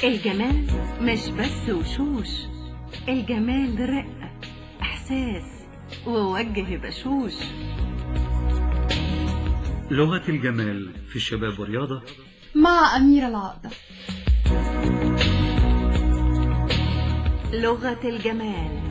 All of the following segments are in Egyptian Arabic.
الجمال مش بس وشوش، الجمال رقة، إحساس، ووجه بشوش. لغة الجمال في الشباب والرياضة مع أميرة العقدة. لغة الجمال.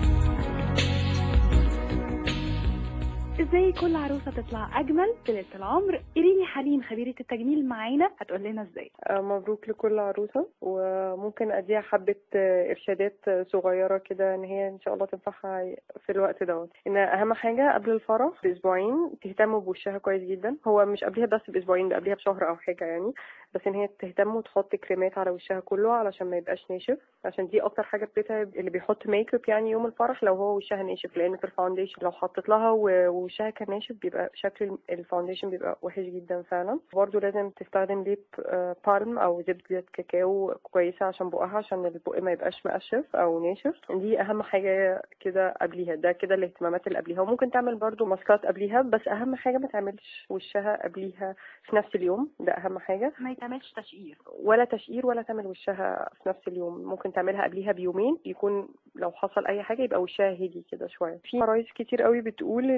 ازاي كل عروسه تطلع اجمل في ليلة العمر؟ إيريني حليم خبيرة التجميل معانا هتقول لنا ازاي. مبروك لكل عروسه، وممكن اديها حبه ارشادات صغيرة كده ان هي ان شاء الله تنفعها في الوقت دوت. ان اهم حاجة قبل الفرح باسبوعين تهتم بوشها كويس جدا، هو مش قبلها بس باسبوعين، ده قبلها بشهر او حاجة يعني، بس ان هي تهتم وتحط كريمات على وشها كله علشان ما يبقاش ناشف، عشان دي اكتر حاجة بتتعب اللي بيحط ميك اب يعني يوم الفرح لو هو وشها ناشف، لان في ال foundation لو حطيت لها وشها كان ناشف بيبقى شكل ال foundation بيبقى وحش جدا فعلا. برضو لازم تستخدم lip balm او زبدة كاكاو كويسة عشان بقها، عشان البق ما يبقاش مقشف او ناشف. دي اهم حاجة كده قبليها، ده كده الاهتمامات اللي قبليها. وممكن تعمل برضو ماسكات قبليها، بس اهم حاجة ما تعملش وشها قبليها في نفس اليوم، ده اهم حاجة. ما يتعملش تشقير ولا تشقير ولا تعمل وشها في نفس اليوم، ممكن تعملها قبليها بيومين، يكون لو حصل اي حاجة يبقى وشها هدي كده شوية. في عرايس كتير قوي بتقول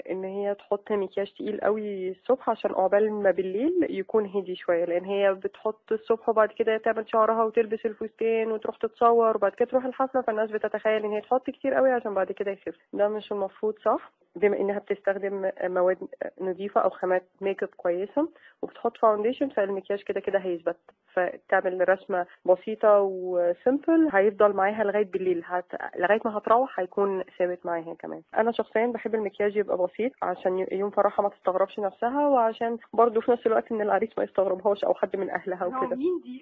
ان هي تحط مكياج تقيل قوي الصبح عشان عقبال ما بالليل يكون هدي شوية، لان هي بتحط الصبح وبعد كده تعمل شعرها وتلبس الفستان وتروح تتصور وبعد كده تروح الحفلة، فالناس بتتخيل ان هي تحط كتير قوي عشان بعد كده يخف. ده مش المفروض صح، بما انها بتستخدم مواد نظيفة او خامات ميك اب كويسة وبتحط foundation، فالمكياج كده كده هيثبت، فتعمل رسمه بسيطة و simple هيفضل معاها لغاية بالليل، لغاية ما هتروح هيكون ثابت معاها. كمان انا شخصيا بحب المكياج يبقى بسيط عشان يوم فرحها ما تستغربش نفسها، وعشان برضو في نفس الوقت ان العريس ما يستغربهاش او حد من اهلها وكده.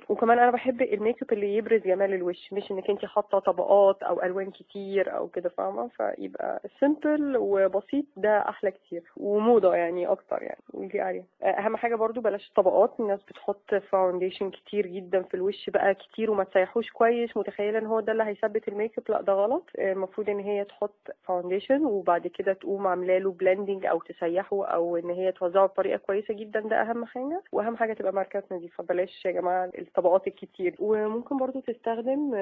وكمان انا بحب الميك اب اللي يبرز جمال الوش، مش انك انت حاطه طبقات او الوان كتير او كده، فاهمه؟ فيبقى simple وبسيط ده احلى كتير وموضه يعني اكتر يعني. ودي عليها اهم حاجة برضو بلاش الطبقات. الناس بتحط foundation كتير جدا في الوش بقى كتير وما تسيحوش كويس، متخيله ان هو ده اللي هيثبت الميك اب، لا ده غلط. المفروض ان هي تحط foundation وبعد كده تقوم عامله له blending او تسيحه او ان هي توزعه بطريقة كويسة جدا، ده اهم حاجة. واهم حاجة تبقى ماركات نظيفة، بلاش يا جماعة الطبقات الكتير. وممكن برضو تستخدم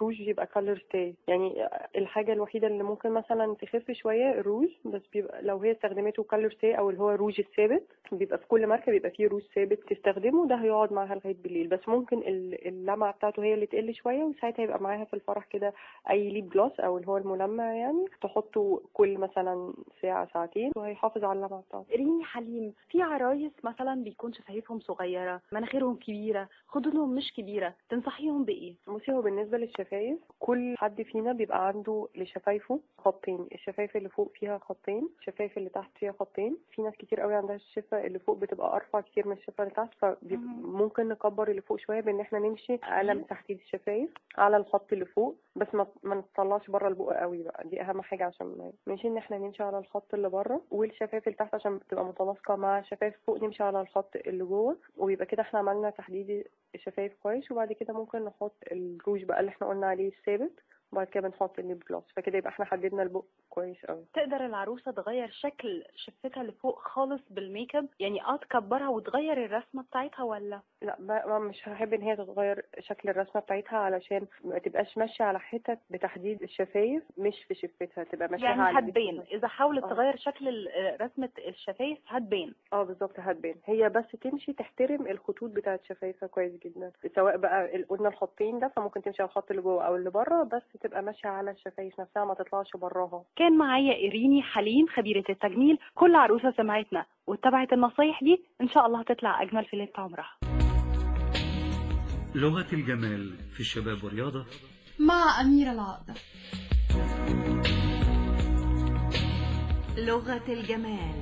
روج يبقى color stay، يعني الحاجة الوحيدة اللي ممكن مثلا تخف شوية الروج، بس بيبقى لو هي استخدمته color stay او اللي هو روج الثابت، بيبقى في كل ماركة بيبقى فيه روج ثابت تستخدمه، ده هيقعد معاها لغاية بالليل، بس ممكن اللمعة بتاعته هي اللي تقل شوية، وساعتها يبقى معاها في الفرح كده اي lip gloss او اللي هو الملمع يعني، تحطه كل مثلا ساعة ساعتين وهيحافظ على اللمعة بتاعته. إيريني حليم، في عرايس مثلا بيكون شفايفهم صغيرة، مناخيرهم كبيرة، خدودهم مش كبيرة، تنصحيهم بايه؟ بصي، هو بالنسبة للشفايف كل حد فينا بيبقى عنده لشفايفه خطين، الشفايف اللي فوق فيها خطين، الشفايف اللي تحت فيها خطين. في ناس كتير قوي عندها الشفه اللي فوق بتبقى ارفع كتير من الشفه اللي تحت، فممكن نكبر اللي فوق شوية بان احنا نمشي قلم تحديد الشفايف على الخط اللي فوق، بس ما نطلعش بره البق قوي بقى، دي اهم حاجة عشان ماشي ان احنا نمشي على الخط اللي بره، والشفايف اللي تحت عشان تبقى متناسقه مع شفايف فوق نمشي على الخط اللي جوه، ويبقى كده احنا عملنا تحديد الشفايف كويس. وبعد كده ممكن نحط الروج بقى اللي احنا قلنا عليه الثابت، وبعد كده بنحط ال lip gloss، فكده يبقى احنا حددنا البق كويس قوي. تقدر العروسة تغير شكل شفتها اللي فوق خالص بالميك اب يعني، تكبرها وتغير الرسمة بتاعتها ولا لا؟ مش هحب ان هي تغير شكل الرسمة بتاعتها علشان ما تبقاش ماشية على حتت بتحديد الشفايف مش في شفتها، تبقى ماشية يعني على هتبان اذا حاولت تغير شكل رسمه الشفايف هتبان. بالظبط هتبان، هي بس تمشي تحترم الخطوط بتاعت شفايفها كويس جدا، سواء بقى قلنا الخطين ده، فممكن تمشي على الخط اللي جوه او اللي بره، بس تبقى ماشية على الشفايف نفسها ما تطلعش براها. كان معايا إيريني حليم خبيرة التجميل. كل عروسه سمعتنا واتبعت النصايح دي ان شاء الله هتطلع اجمل في ليلة عمرها. لغة الجمال في الشباب والرياضة مع أميرة العقدة. لغة الجمال.